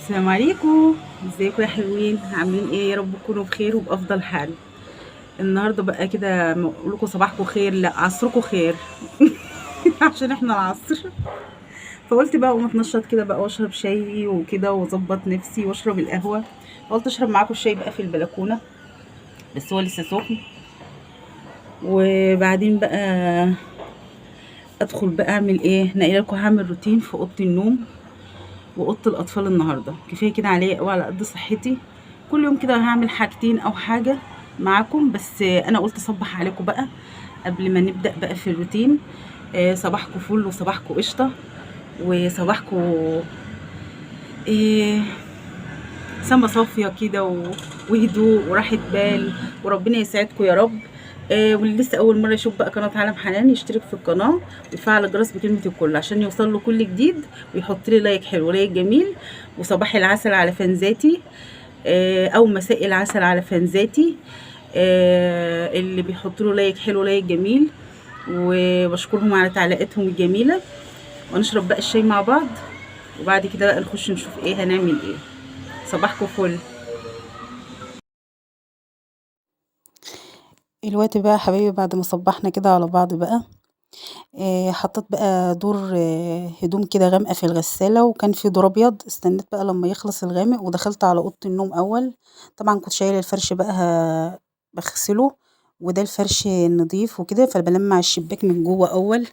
السلام عليكم، ازيكم يا حلوين؟ عاملين ايه؟ يا رب تكونوا بخير وبافضل حال. النهارده بقى كده اقول لكم صباحكم خير، لا عصركم خير عشان احنا العصر. فقلت بقى اقوم اتنشط كده بقى واشرب شاي وكده واظبط نفسي واشرب القهوة. قلت اشرب معاكم الشاي بقى في البلكونه، بس هو لسه سخن. وبعدين بقى ادخل بقى اعمل ايه، نقل لكم هعمل روتين في اوضة النوم واوضه الاطفال النهارده. كفاية كده عليا قوي على قد صحتي، كل يوم كده هعمل حاجتين او حاجة معاكم. بس انا قلت اصبح عليكم بقى قبل ما نبدا بقى في الروتين. صباحكم فل وصباحكم قشطه وصباحكم سما صافية كده وهدوء وراحة بال، وربنا يسعدكم يا رب. واللي لسه اول مرة يشوف بقى قناة عالم حنان يشترك في القناة ويفعل الجرس بكلمه الكل عشان يوصل له كل جديد، ويحط لي like حلو like جميل. وصباح العسل على فانزاتي، او مساء العسل على فانزاتي، اللي بيحط له like حلو like جميل، وبشكرهم على تعليقاتهم الجميلة. ونشرب بقى الشاي مع بعض، وبعد كده بقى نخش نشوف ايه هنعمل ايه. صباحكم فل. الوقت بقى يا حبايبي بعد ما صبحنا كده على بعض بقى، حطيت بقى دور، هدوم كده غامقه في الغسالة، وكان في دور ابيض. استنيت بقى لما يخلص الغامق ودخلت على اوضة النوم اول. طبعا كنت شايله الفرش بقى بغسله، وده الفرش النظيف وكده، فبلمع الشباك من جوه اول،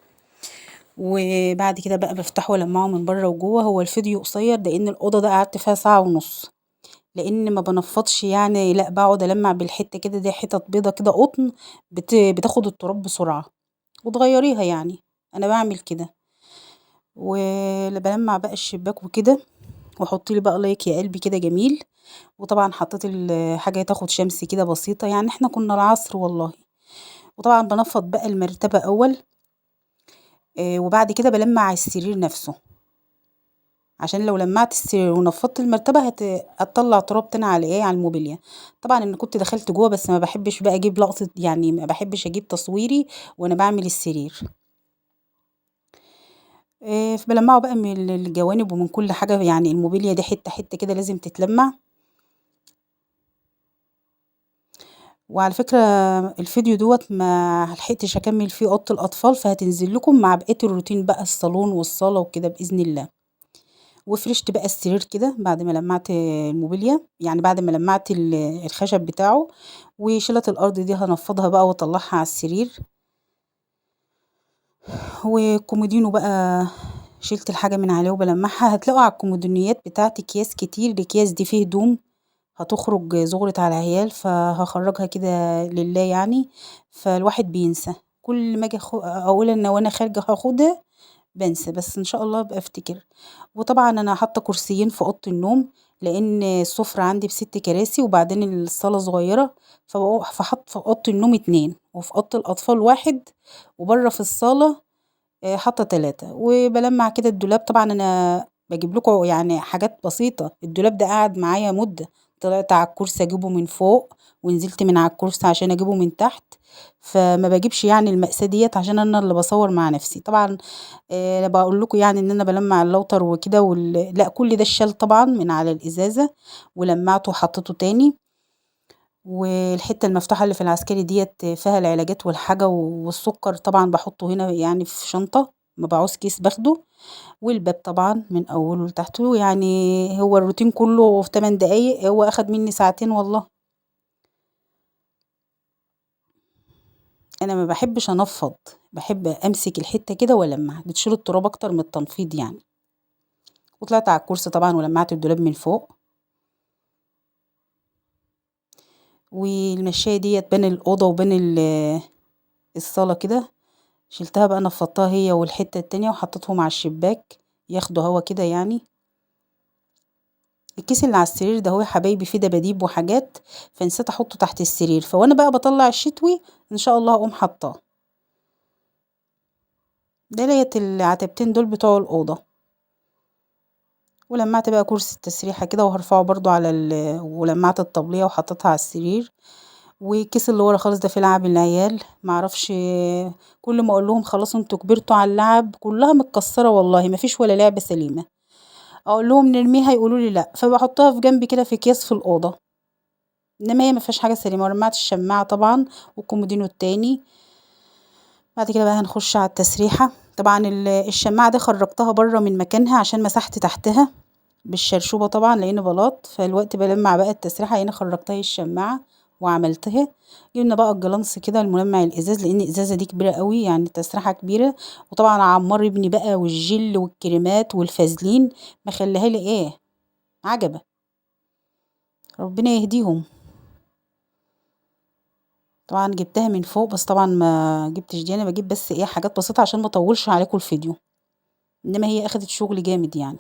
وبعد كده بقى بفتحه والمعه من بره وجوه. هو الفيديو قصير لان الاوضة ده قعدت فيها ساعة ونص، لان ما بنفضش يعني، لا بقعد المع بالحتة كده، دي حتت بيضة كده قطن بتاخد التراب بسرعة وتغيريها يعني، انا بعمل كده. وبلمع بقى الشباك وكده، واحط لي بقى لايك يا قلبي كده جميل. وطبعا حطيت الحاجة تاخد شمس كده بسيطة، يعني احنا كنا العصر والله. وطبعا بنفض بقى المرتبة اول، وبعد كده بلمع السرير نفسه، عشان لو لمعت السرير ونفضت المرتبة هتطلع تراب تاني على ايه، على الموبيليا. طبعا انا كنت دخلت جوه، بس ما بحبش بقى اجيب لقطة، يعني ما بحبش اجيب تصويري وانا بعمل السرير. فبلمعه بقى من الجوانب ومن كل حاجة، يعني الموبيليا دي حتة حتة كده لازم تتلمع. وعلى فكرة الفيديو دوت ما لحقتش اكمل فيه اوضة الاطفال، فهتنزل لكم مع بقية الروتين بقى الصالون والصاله وكده باذن الله. وفرشت بقى السرير كده بعد ما لمعت الموبيليا، يعني بعد ما لمعت الخشب بتاعه. وشلت الارض دي هنفضها بقى واطلعها على السرير. والكومودينو بقى شلت الحاجة من عليه وبلمعها. هتلاقوا على الكومودينيات بتاعتي اكياس كتير، الاكياس دي فيه هدوم هتخرج زغرة على العيال، فهخرجها كده لله يعني. فالواحد بينسى، كل ما اجي اقول ان وانا خارجه هاخدها بنسى، بس ان شاء الله ابقى افتكر. وطبعا انا حاطه كرسيين في اوضة النوم، لان السفرة عندي ب6 كراسي، وبعدين الصاله صغيرة، فحط في اوضة النوم 2، وفي اوضة الاطفال 1، وبره في الصاله، حاطه 3. وبلمع كده الدولاب. طبعا انا بجيب لكم يعني حاجات بسيطة، الدولاب ده قعد معايا مده، طلعت على الكرسي اجيبه من فوق، ونزلت من على الكرسي عشان اجيبه من تحت، فما بجيبش يعني المأساة ديت عشان انا اللي بصور مع نفسي. طبعا، بقول لكم يعني ان انا بلمع اللوتر وكده لا كل ده الشال طبعا من على الازازه، ولمعته وحطيته تاني. والحتة المفتوحة اللي في العسكري ديت فيها العلاجات والحاجة والسكر، طبعا بحطه هنا يعني في شنطه، ما بعوز كيس باخده. والباب طبعا من اوله لتحته، يعني هو الروتين كله في 8 دقايق، هو اخد مني ساعتين والله. انا ما بحبش انفض، بحب امسك الحتة كده والمع، بتشيل التراب اكتر من التنفيض يعني. وطلعت على الكرسي طبعا ولمعت الدولاب من فوق. والمشاية ديت بين الأوضة وبين الصالة كده، شلتها بقى نفضتها هي والحتة التانية وحطيتهم على الشباك ياخدوا هوا كده يعني. الكيس اللي على السرير ده هو يا حبايبي فيه دباديب وحاجات، فنسيت احطه تحت السرير، فوانا بقى بطلع الشتوي ان شاء الله هقوم حطاه. ده ليت العتبتين دول بتوع الأوضة. ولمعت بقى كرسي التسريحة كده وهرفعه برضو على ولمعت الطبلية وحطيتها على السرير. والكيس اللي ورا خالص ده في لعب العيال، معرفش كل ما اقول لهم خلاص انتوا كبرتوا على اللعب كلها متكسرة والله، مفيش ولا لعبة سليمة. اقول لهم نرميها يقولوا لي لا، فبحطها في جنب كده في اكياس في الاوضة، انما هي ما فيهاش حاجة سليمة. ولمعت الشماعه طبعا والكومودينو التاني. بعد كده بقى هنخش على التسريحه. طبعا الشماعه دي خرجتها بره من مكانها عشان مسحت تحتها بالشرشوبه طبعا لان بلاط، فالوقت بلمع بقى التسريحه هنا خرجتها الشماعه وعملتها. جبنا بقى الجلانس كده الملمع الازاز، لان الازازه دي كبيرة قوي يعني التسريحه كبيرة. وطبعا عمار ابني بقى والجل والكريمات والفازلين مخليها لي ايه عجبه، ربنا يهديهم. طبعا جبتها من فوق، بس طبعا ما جبتش دي، انا بجيب بس ايه حاجات بسيطة عشان ما اطولش عليكم الفيديو، انما هي اخدت شغل جامد يعني.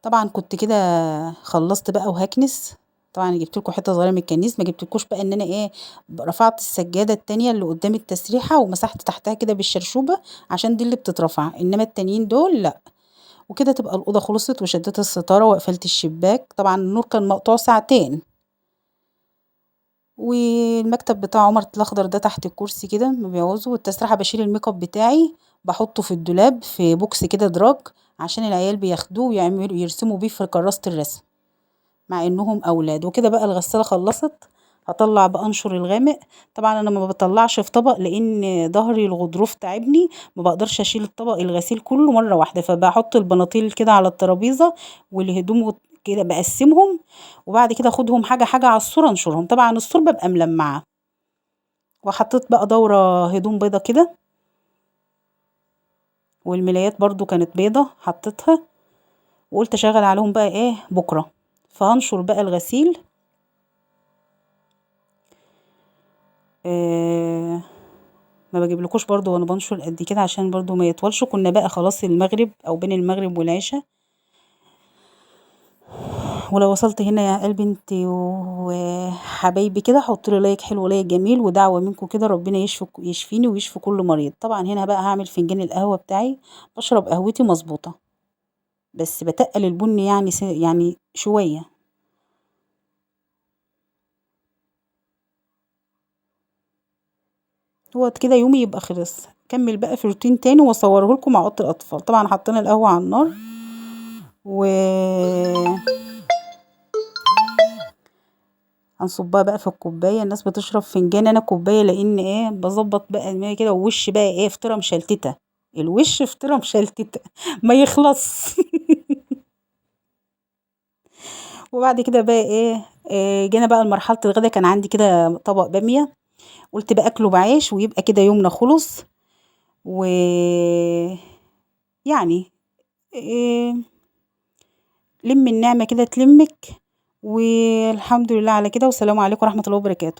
طبعا كنت كده خلصت بقى وهكنس. طبعا جبت لكم حتة صغيرة من الكنيس، ما جبتلكوش بقى ان انا ايه رفعت السجادة التانية اللي قدام التسريحه ومسحت تحتها كده بالشرشوبه عشان دي اللي بتترفع، انما التانيين دول لا. وكده تبقى الاوضة خلصت، وشديت الستارة وقفلت الشباك. طبعا النور كان مقطوع ساعتين. والمكتب بتاع عمر الاخضر ده تحت الكرسي كده ما بيعوزه. والتسريحه بشيل ال make up بتاعي بحطه في الدولاب في box كده دراج عشان العيال بياخدوه ويعملوا يرسموا بيه في كراسة الرسم مع انهم اولاد. وكده بقى الغسالة خلصت، هطلع بقى انشر الغامق. طبعا انا ما بطلعش في طبق لان ظهري الغضروف تعبني، ما بقدرش اشيل الطبق الغسيل كله مرة واحدة، فبحط البناطيل كده على الترابيزة والهدوم كده بقسمهم، وبعد كده اخدهم حاجة حاجة على الصورة انشرهم. طبعا الصور ببقى ملمعه. وحطيت بقى دوره هدوم بيضة كده، والملايات برضو كانت بيضة حطيتها، وقلت اشغل عليهم بقى ايه بكره. فهنشر بقى الغسيل. ما بجيبلكوش برضو وانا بنشر قد كده عشان برضو ما يطولش. كنا بقى خلاص المغرب او بين المغرب والعشاء. ولو وصلت هنا يا قلبي انت وحبايبي كده حطوا لي like حلو و like جميل، ودعوة منكم كده ربنا يشفيني ويشفي كل مريض. طبعا هنا بقى هعمل فنجان القهوة بتاعي، بشرب قهوتي مظبوطة بس بتقل البن يعني شوية. هو كده يومي يبقى خلص. كمل بقى في روتين تاني واصوره لكم مع اوضة الاطفال. طبعا حطينا القهوة على النار و هنصبها بقى في الكوباية. الناس بتشرب فنجان، انا كوباية لان ايه بظبط بقى المية كده. ووش بقى ايه فطيره مشلتته، الوش فطيره مشلتته ما يخلص. وبعد كده بقى ايه جينا بقى لمرحلة الغدا. كان عندي كده طبق باميه، قلت بقى اكله بعيش ويبقى كده يومنا خلص. و يعني إيه لم النعمة كده تلمك، والحمد لله على كده. والسلام عليكم ورحمة الله وبركاته.